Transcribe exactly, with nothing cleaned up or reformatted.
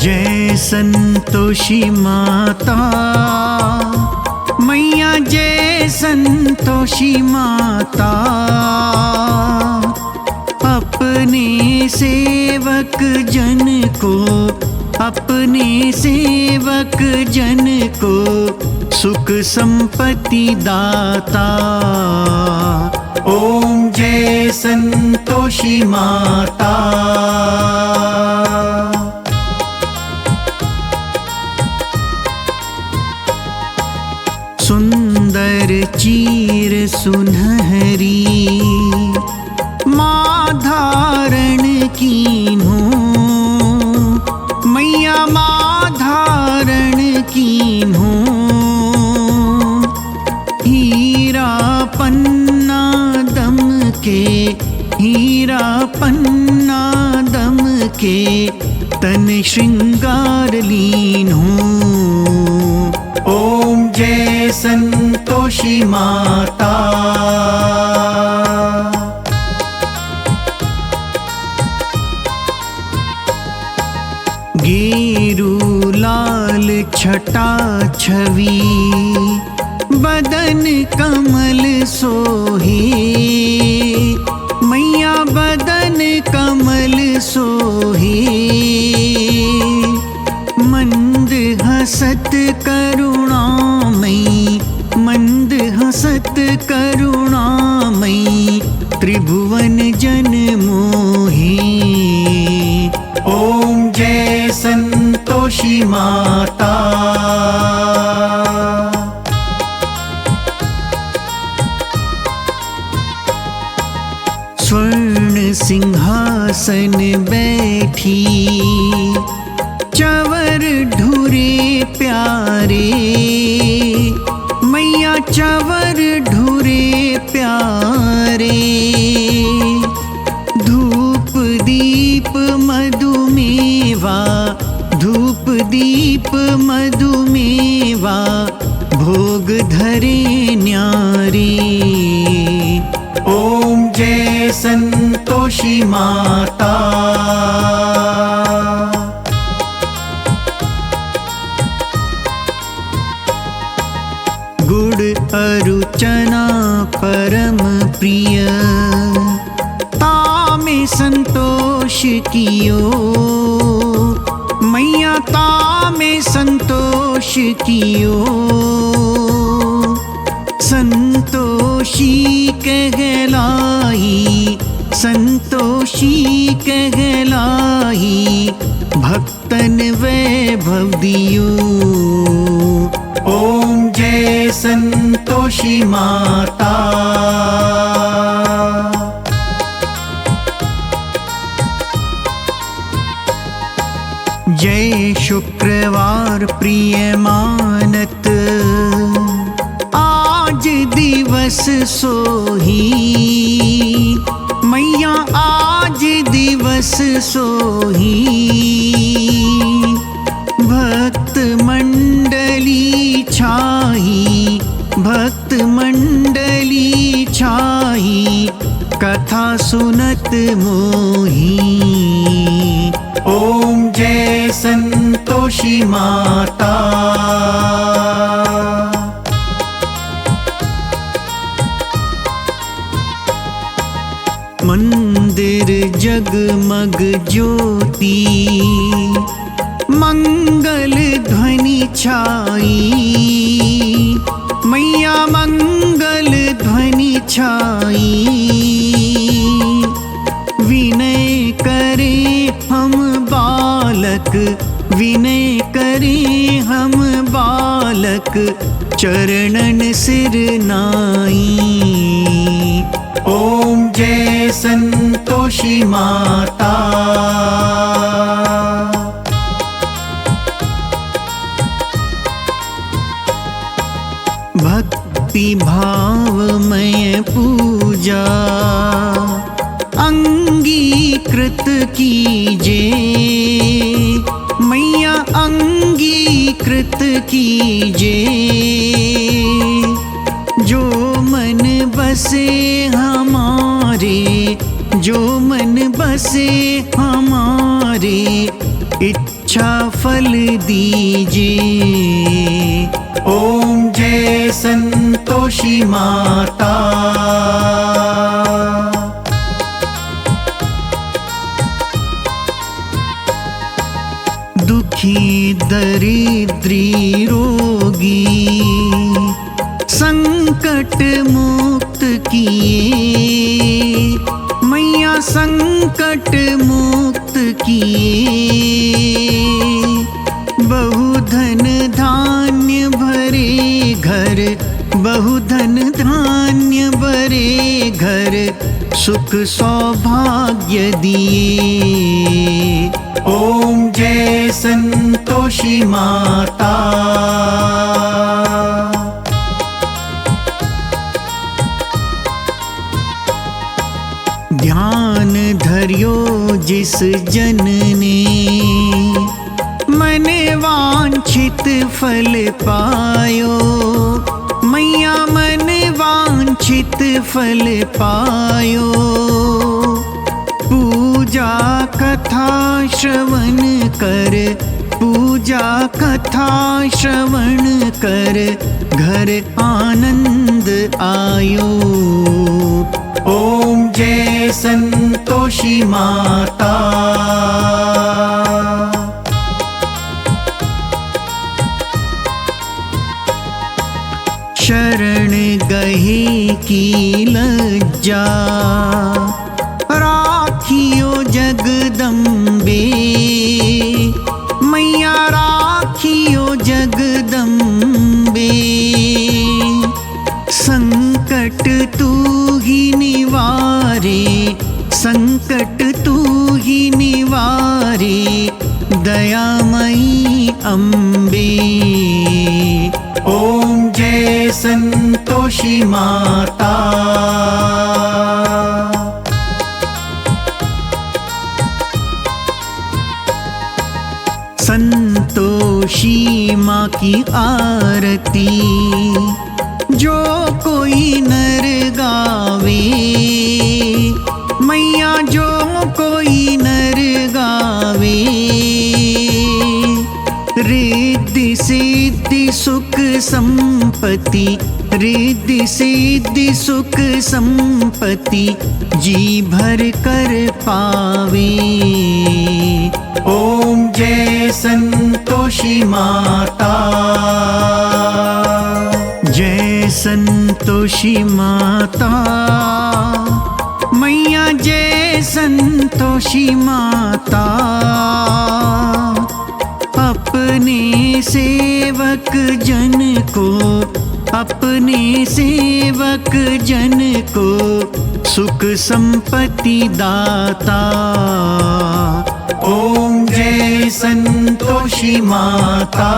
जय संतोषी माता, मैया जय संतोषी माता। अपने सेवक जन को, अपने सेवक जन को सुख संपत्ति दाता। ओम जय संतोषी माता। सुंदर चीर सुनहरी माँ धारण कीन्हो, मैया माँ धारण कीन्हो। हीरा पन्ना दमके, हीरा पन्ना दमके, तन श्रृंगार लीन्हो। ओम जय संतोषी माता। गेरू लाल छटा छवि बदन कमल सोहे, मैया बदन कमल सोहे। मंद हसत करुणामयी, मंद हसत करुणामयी, त्रिभुवन जन मोहे। ओम जय संतोषी माता। स्वर्ण सिंहासन बैठी चवर ढुरे प्यारे, मैया चवर ढुरे प्यारे। धूप दीप मधुमेवा, धूप दीप मधुमेवा, भोग धरे न्यारी। ओम जय संतोषी माता। गुड़ अरु चना परम प्रिय, तामे संतोष कियो, मैया तामे संतोष कियो। संतोषी कहलाई, संतोषी कहलाई, भक्त तन वैभव दियो। ओम जय संतोषी माता। जय शुक्रवार प्रिय मानत आज दिवस सोही, मैया आज दिवस सोही। भक्त मंडली छाही, भक्त मंडली छाही, कथा सुनत मोही। ओम जय संतोषी माता। मंदिर जगमग ज्योति, मंगल ध्वनि छाई, मैया मंगल ध्वनि छाई। विनय करे हम बालक, विनय करे हम बालक, चरणन सिर नाई। ओम जय संतोषी माता। भक्ति भावमय पूजा अंगीकृत कीजे, मैया अंगीकृत कीजे। जो मन बसे हमारे, जो मन बसे हमारे, इच्छा अच्छा फल दीजे। ओम जय संतोषी माता। दुखी दरिद्री रोगी संकट मुक्त किए, मैया संकट मुक्त किए। बहुधन धान्य भरे घर, बहुधन धान्य भरे घर, सुख सौभाग्य दिए। ओम जय संतोषी माता। ध्यान धरियो जिस जन ने, मन वांछित फल पायो। मैया मन वांछित फल पायो। पूजा कथा श्रवण कर, पूजा कथा श्रवण कर, घर आनंद आयो। ओम जय संतोषी माता। शरण गहे की लज्जा राखियो जगदम्बे, मैया राखियो जगदम्बे। संकट तू ही निवारे, संकट तू ही निवारे, दयामयी अम्बे। ओम जय संतोषी माता। संतोषी माँ की आरती जो कोई नर गावे, मैया जो कोई नर गावे, रिद्धि सिद्धि सुख संपत्ति, रिद्धि सिद्धि सुख संपत्ति जी भर कर पावे। ओम जय संतोषी माता। जय संतोषी माता, मैया जय संतोषी माता। अपने सेवक जन को, अपने सेवक जन को सुख संपत्ति दाता। ओम जय संतोषी माता।